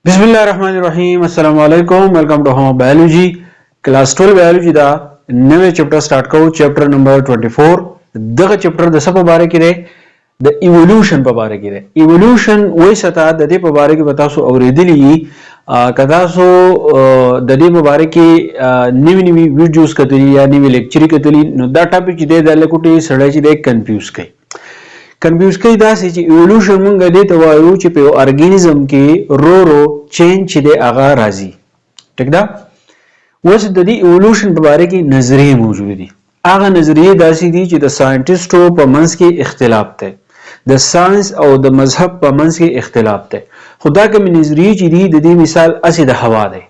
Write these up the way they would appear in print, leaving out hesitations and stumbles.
بسم الله الرحمن الرحیم. السلام علیکم. Welcome to home biology class 12 biology. دا نوې چپټر سٹارټ کوو، چپټر نمبر 24. دغه چپټر د څه په باره کې دی؟ د ایولوشن په باره کې دی. ایولوشن وای ستا د دې په باره کې به تاسو اورېدلي یي. که تاسو د دې په باره کې نوي نوي ویډیوز کتلي یا نوي لیکچرې کتلي، نو دا ټاپک چې دی، دا لکوټې سړی چې دی کنفیوز کوي. کنفیوز کوي داسې چې ایولوشن مونږ دې ته وایو چې په یو ارګانیزم کې رو رو چینج چې دی هغه راځي. ټیک ده؟ اوس د دې ایولوشن په باره کې نظریې موجود دي. هغه نظریې داسې دي چې د ساينټیسټو په منځ کې اختلاف دی، د ساينس او د مذهب په منځ کې اختلاف دی. خو دا کومې نظریې چې دي، د دې مثال هسې د هوا دی.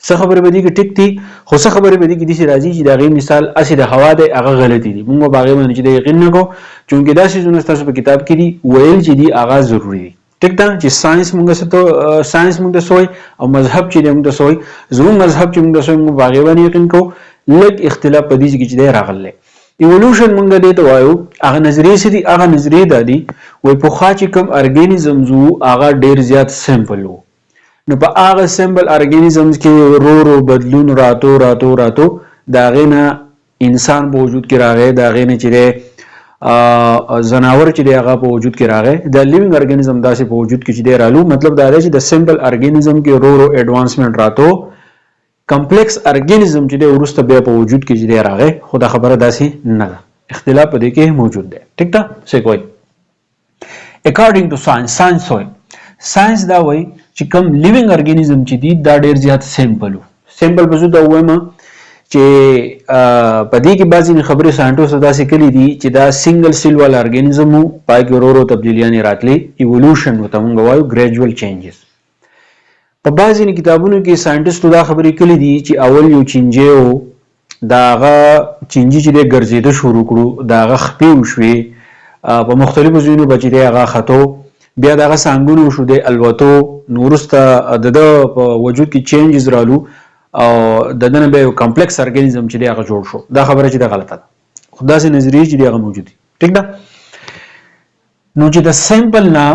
څه خبرې به دي کې ټیک دي، خو څه خبرې به دي کې داسې راځي چې د هغې مثال هسې د هوا دی، هغه غلطي دي. موږ به هغې باندې چې د یقین نه کوو، چونکې دا څیزونه ستاسو په کتاب کې دي، ویل چې دي هغه ضروري دي. ټیک ده؟ چې ساينس مونږ څه ته، ساينس مونږ ته څه وایي او مذهب چې دی مونږ ته څه وایي. زموږ مذهب چې مونږ ته څه وایي، موږ په هغې باندې یقین کوو. لږ اختلاف په دې کې چې دی راغلی. ایولوشن مونږ دې ته وایو. هغه نظریې څه دي؟ هغه نظریې دا دي، وایي پخوا چې کوم ارګانیزمز وو، هغه ډیر زیات سمپل وو. نو په هغه سمپل ارګانیزمز کې رو رو بدلون راتو راتو راتو، د هغې نه انسان په وجود کې راغی، د هغې نه چې دی ځناور چې دی هغه په وجود کې راغی، د لیوینګ ارګانیزم داسې په وجود کې چې دی رالو. مطلب دا دی چې د سمپل ارګانیزم کې رو رو اډوانسمنټ راتو، کمپلیکس ارګانیزم چې دی وروسته بیا په وجود کې چې دی راغی. خو دا خبره داسې نه ده، اختلاف په دې کې موجود دی. ټیک ده؟ څه کوي؟ According to science، science وایي، ساينس دا وایي چې کوم لیوینګ ارګانیزم چې دي، دا ډیر زیات سمپل وو. سمپل به زه دا ووایم چې په دې کې بعضې خبرې ساينټسټو داسې کړي دي چې دا سنگل سیل والا ارګانیزم وو، پای کې ورو ورو تبدیلیانې راتلې. ایولوشن ورته مونږ وایو، ګریجوال چینجز. په بعضې کتابونو کې ساينټسټو دا خبرې کړي دي چې اول یو چینجی و، د هغه چینجي چې دی ګرځېده شروع کړو، د هغه خپې وشوې، په مختلفو ځایونو به چې دی هغه ختو، بیا د هغه څانګونه وشو، دی الوتو، نو وروسته د ده په وجود کې چینجز رالو او د ده نه بیا یو کمپلیکس ارګانیزم چې دی هغه جوړ شو. دا خبره چې ده غلطه ده، خو داسې نظریې چې دی هغه موجود دي. ټیک ده؟ نو چې د سیمپل نه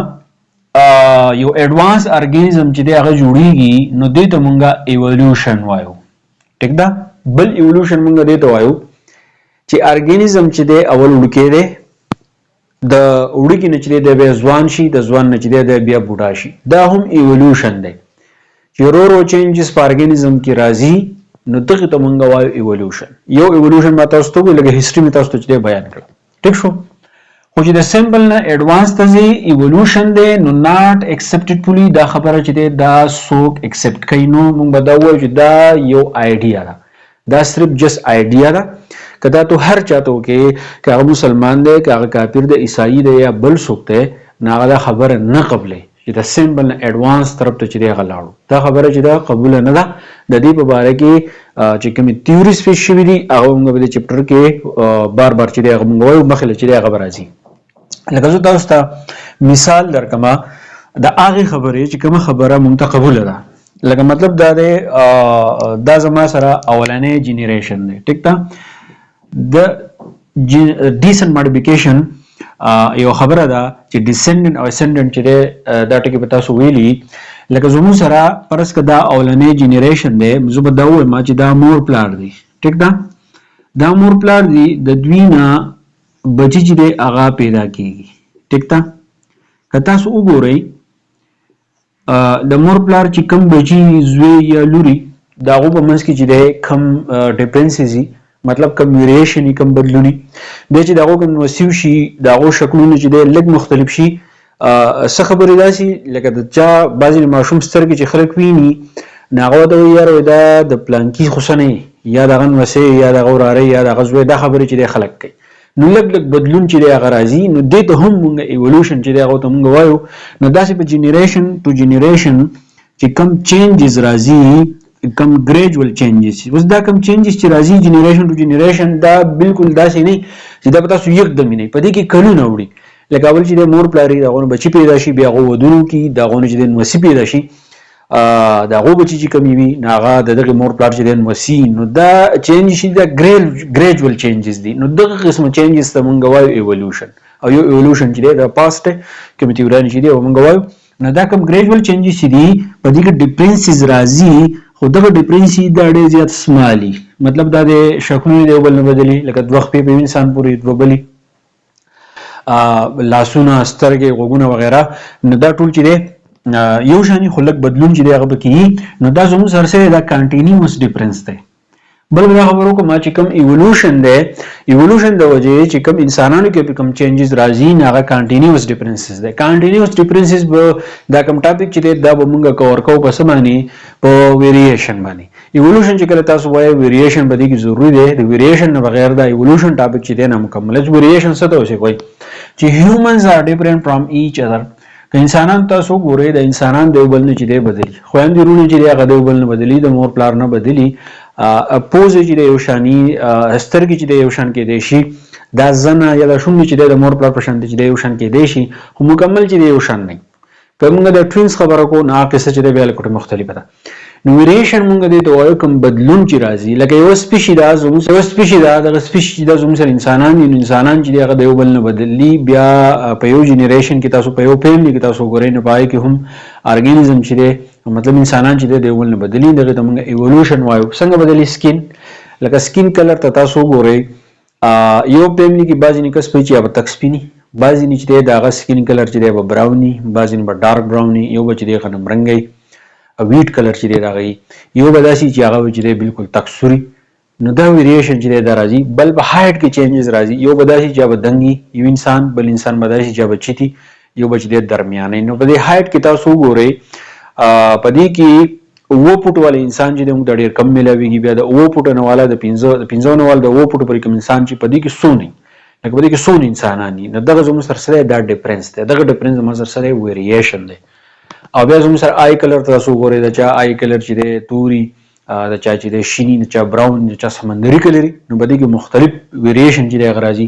یو اډوانس ارګانیزم چې دی هغه جوړیږي، نو دې ته مونږه ایولوشن وایو. ټیک ده؟ بل ایولوشن مونږ دې ته وایو چې ارګانیزم چې دی اول وړوکی دی، د وړوکي نه چې دی بیا ځوان شي، د ځوان نه چې دی بیا بوډا شي. دا هم ایولوشن دی چې رو رو چینجز په ارګانیزم کې راځي، نو دغه ته مونږ وایو ایولوشن. یو ایولوشن ما تاسو ته وویل، لږه هیستوري مې تاسو ته چې دی بیان کړه. ټیک شو؟ خو چې د سمپل نه اډوانس ته ځي، ایولوشن دی، نو not accepted fully. دا خبره چې دی دا څوک اکسپټ کوي؟ نو مونږ به دا ووایو چې دا یو آیډیا ده، دا صرف جست آیډیا ده. که دا ته هر چاته وکې، که هغه مسلمان دی، که هغه کافر دی، عیسائی دی یا بل څوک دی، نو هغه دا خبره نه قبلوي چې د سمپل نه اډوانس طرف ته چې دی هغه لاړو. دا خبره چې دا قبوله نه ده. د دې په باره کې چې کومې تیوریز پیش شوي دي، هغه موږ په دې چپټر کې بار بار چې دی هغه موږ وایو، مخې له چې دی هغه به راځي. لکه زه تاسو ته مثال درکړم د هغې خبرې چې کومه خبره مونږ ته قبوله ده. لکه مطلب دا دی، دا زما سره اولنې جنریشن دی. ټیک ده؟ د ډیسنټ ماډیفیکیشن یو خبره ده چې ډیسنډنټ او اسنډنټ چې دی، دا ټکی به تاسو ویلي. لکه زموږ سره فرض که دا اولنې جنریشن دی، زه به دا ووایم چې دا مور پلار دی. ټیک ده؟ دا مور پلار دی، د دوی نه بچی چې دی هغه پیدا کیږي. ټیک ده؟ که تاسو وګورئ، د مور پلار چې کوم بچی، زوی یا لوري، د هغو په منځ کې چې دی کوم ډیفرنسز، مطلب کوم ویریشن، کوم بدلوني، بیا چې د هغو کوم نوسیو شي، د هغو شکلونه چې دی لږ مختلف شي. څه خبرې داسې لکه د چا بعضې ماشوم سترګې چې خلک ویني، نو هغه ورته وایي، یاره دا د پلانکي خو نه یا د هغه نوسی یا د هغه وراره یا د هغه زوی. دا خبرې چې دی خلک کوي، نو لږ لږ بدلون چې دی هغه راځي. نو دې ته هم مونږ ایولوشن چې دی هغه ته مونږ وایو. نو داسې په جنریشن ټو جنریشن چې کوم چینجز راځي، کوم ګریجوال چینجز، اوس دا کوم چینجز چې راځي جنریشن ټو جنریشن، دا بالکل داسې نه چې دا به تاسو یکدم نه، په دې کې کلونه وړي. لکه اول چې د مور پلاری د هغو نه بچي پیدا شي، بیا هغو ودونو کي، د هغو نه چې دی نوسي پیدا شي، د هغو بچي چې کوم وي، نو هغه د دغه مور پلار چې دی نوسي. نو دا چینج شي، دا ګریجوال چینجز دي. نو دغه قسم چینجز ته مونږ وایو ایولوشن. او یو ایولوشن چې دی دا پاست دی، کومې تیوریانې چې دی او مونږ وایو. نو دا کوم ګریجوال چینجز چې دي په دې کې ډیفرنسز راځي، خو دغه ډیفرنس دا ډېر زیات سمالي، مطلب دا د شکلونه د یو بل نه بدلي، لکه دوه خپې په یو انسان پورې، دوه بلې لاسونه، سترګې، غوږونه وغیره. نو دا ټول چې دی یو شاني، خو لږ بدلون چې دی هغه پکې. نو دا زموږ سره سره دا کانټینیوس ډیفرنس دی. بل دا خبرو کوم چې کوم ایولوشن دی، ایولوشن د وجې چې کوم انسانانو کې کوم چینجز راځي، نه هغه کانټینیوس ډیفرنسز دی. کانټینیوس ډیفرنسز به دا کوم ټاپک چې دی دا به مونږ کور کوو په څه باندې؟ په ویریشن باندې. ایولوشن چې کله تاسو وایئ، ویریشن به دې کې ضروري دی. د ویریشن نه بغیر دا ایولوشن ټاپک چې دی نامکمل. ویریشن څه ته وایي؟ چې humans are different from each other. که انسانان تاسو ګورئ، د انسانان د یو بل نه چې دی بدلي، خویندې وروڼه چې دی هغه د یو بل نه بدلي، د مور پلار نه بدلي، پوزې چې دی یو شاني، سترګې چې دی یو شان کېدای شي، دا زنه یا دا شونډې چې دی د مور پلار په شان چې دی یو شان کېدای شي، خو مکمل چې دی یو شان نه. که موږ د twins خبره کوو، نو هغه قصه چې دی بیا لږ مختلفه ده. نو ویریشن موږ دې ته وایو کوم بدلون چې راځي، لکه یو species دا زموږ یو species دا دغه species چې دا زموږ سره انسانان دي، نو انسانان چې دی هغه د یو بل نه بدلي. بیا په یو generation کې تاسو په یو family کې تاسو وګورئ، نو په هغې کې هم ارګانیزم چې دی، مطلب انسانان چې دی د یو بل نه بدلي. دغه ته موږ ایولوشن وایو. څنګه بدلي؟ skin، لکه skin color ته تاسو وګورئ، یو family کې بعضې نیکه سپی چې هغه تک سپیني، بعضې نه چې دی د هغه skin color چې دی به brown وي، بعضې نه به dark brown وي، یو به چې دی غنم رنګی wheat color چې دی دغه، یو به داسې چې هغه چې دی بالکل تک سوري. نو دا ویریشن چې دی دا راځي. بل په height کې changes راځي، یو به داسې چې به دنګي یو انسان، بل انسان به داسې چې به چیتي، یو به چې دی درمیانه. نو په دې height کې تاسو وګورئ، په دې کې 7 فوټ والا انسان چې دی موږ ته ډېر کم میلاویږي. بیا د 7 فوټو نه والا، د 5 نه والا، د 7 فوټو پورې کوم انسان چې په دې کې څو نه، لکه په دې کې څونه انسانان دي. نو دغه زموږ سره سره دا difference دی، دغه difference زموږ سره سره ویریشن دی. او بیا زموږ سره eye color تاسو وګورئ، د چا eye color چې دی توري، د چا چې دی شینی، د چا brown، د چا سمندري color ي. نو په دې کې مختلف ویریشن چې دی هغه راځي.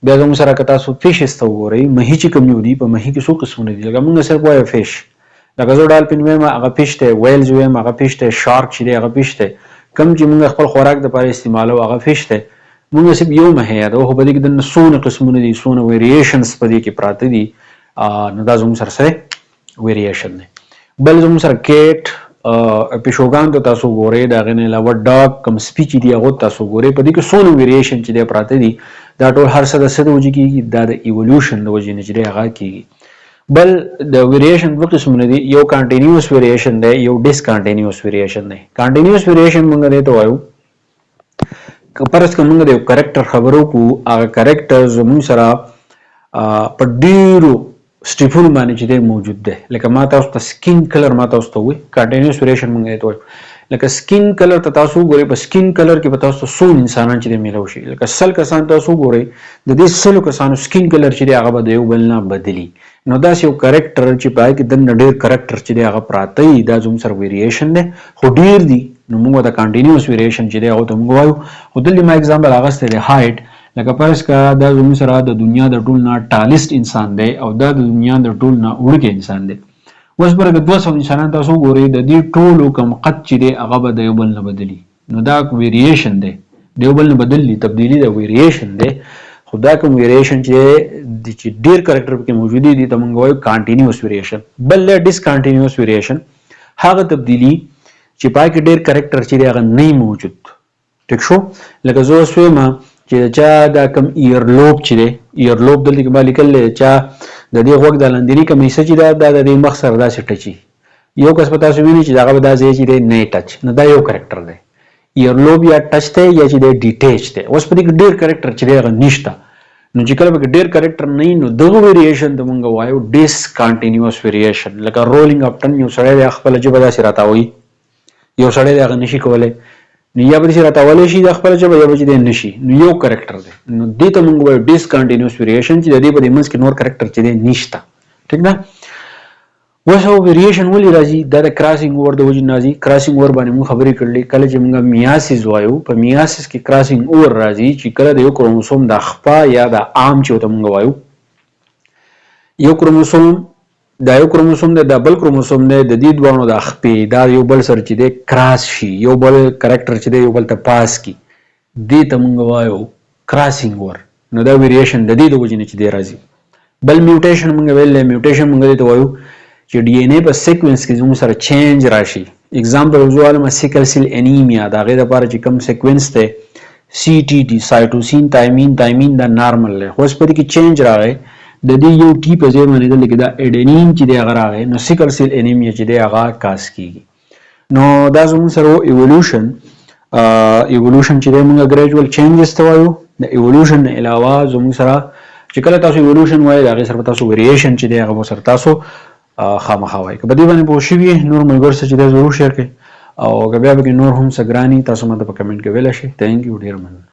بیا زموږ سره که تاسو fishes ته وګورئ، مهي چې کوم یو دي، په مهي کې څو قسمونه دي. لکه موږ صرف وایو fish، لکه زه dolphin وایم هغه fish دی، whales وایم هغه fish دی، shark چې دی هغه fish دی، کوم چې موږ خپل خوراک دپاره استعمالوو هغه fish دی. موږ صرف یو مهي یادوو، خو په دې کې دننه څونه قسمونه دي، څونه variations په دې کې پراته دي. نو دا زموږ سره سره ویریشن دی. بل زموږ سره cat، پیشوګان ته تاسو ګورئ، د هغې نه علاوه dog، کوم سپي چې دي هغو ته تاسو ګورئ، په دې کې څونه ویریشن چې دی پراته دي. دا ټول هر څه د څه د وجې کېږي؟ دا د ایولوشن د وجې نه چې دی هغه کېږي. بل د ویریشن دوه قسمونه دي، یو continuous variation دی، یو discontinuous variation دی. continuous variation موږ دې ته وایو که فرض که موږ د یو character خبرو کو، هغه character زموږ سره په ډیرو سټیپونو باندې چې دی موجود دی. لکه ما تاسو ته skin color ما تاسو ته وایي، continuous variation موږ دې ته وایو. لکه skin color ته تاسو وګورئ، په skin color کې به تاسو ته څو انسانان چې دی میلاو شي. لکه 100 کسان تاسو وګورئ، د دې 100 کسانو skin color چې دی هغه به د یو بل نه بدلي. نو داسې یو character چې په هغې کې دننه ډېر character چې دی هغه پراته وي، دا زموږ سره ویریشن دی، خو ډېر دي، نو موږ ورته continuous variation چې دی هغه ته موږ وایو. خو دلته ما example اخیستی دی height. لکه فرض که دا زموږ سره د دنیا د ټول نه tallest انسان دی او دا د دنیا د ټول نه وړوکی انسان دی. اوس پر که 200 انسانان تاسو وګورئ، د دې ټولو کم قد چې دی هغه به د یو بل نه بدلي. نو دا ویریشن دی، د یو بل نه بدل دي، تبدیلی ده، ویریشن دی. خو دا کوم ویریشن چې ډیر character پکې موجود دي ته موږ وایو continuous variation. بل discontinuous variation، هغه تبدیلی چې پای کې ډیر character چې دی هغه نه موجود. ټیک شو؟ لکه زه اوس وایم چې د چا دا کوم ear lobe چې دی، ear lobe دلته کې ما لیکل دی، چا د دې غوږ د لاندینی کوم حصه چې ده دا د دې مخ سره داسې touch. یو کس به تاسو وینئ چې دغه به دا ځای چې دی نه touch. نو دا یو character دی، ear lobe یا touch دی یا چې دی detach دی. اوس په دې کې ډیر character چې دی هغه نشته. نو چې کله پکې ډیر character نه، نو دغه ویریشن ته مونږ وایو discontinuous variation. لکه rolling of tongue، یو سړی دی خپله ژبه داسې راتاوي، یو سړی دی هغه نشي کولی، نو یا به داسې راتاولی شي د خپله ژبه یا به چې دی نشي. نو یو character دی، نو دې ته مونږ وایو discontinuous variation، چې د دې په دې منځ کې نور character چې دی نشته. ټیک ده؟ اوس او ویریشن ولې راځي؟ دا د crossing over د وجې نه راځي. crossing over باندې موږ خبرې کړلې. کله چې موږ meiosis وایو، په meiosis کې crossing over راځي، چې کله د یو کروموسوم د خپه یا د arm چې ورته موږ وایو، یو کروموسوم، دا یو کروموسوم دی، دا بل کروموسوم دی، د دې دواړو د خپې دا یو بل سره چې دی cross شي، یو بل character چې دی یو بل ته pass کی، دې ته موږ وایو crossing over. نو دا ویریشن د دې د وجې نه چې دی راځي. بل mutation موږ ویل، mutation موږ دې ته وایو چې ډي این ای په سیکوینس کې زموږ سره چینج راشي. اگزامپل زه والم سیکل سیل انیمیا، د هغې دپاره چې کوم سیکوینس دی سی ټي ټي، سایټوسین تایمین تایمین، دا نارمل دی، خو اوس په دې کې چینج راغی، د دې یو ټي په ځای باندې دلته کې دا اډینین چې دی هغه راغی، نو سیکل سیل انیمیا چې دی هغه کاز کیږي. نو دا زموږ سره ایولوشن. ایولوشن چې دی موږ ګریجوال چینجز ته وایو. د ایولوشن نه علاوه زموږ سره چې کله تاسو ایولوشن وایئ، د هغې سره تاسو ویریشن چې دی هغه به سره تاسو خامخا وایئ. که په دې باندې پوه شوي، نور ملګرو سره چې دی ضرور شیر کړئ، او که بیا پکې نور هم څه ګراني، تاسو ماته په کمنټ کې ویلی شئ. ثانک یو، ډېره مننه.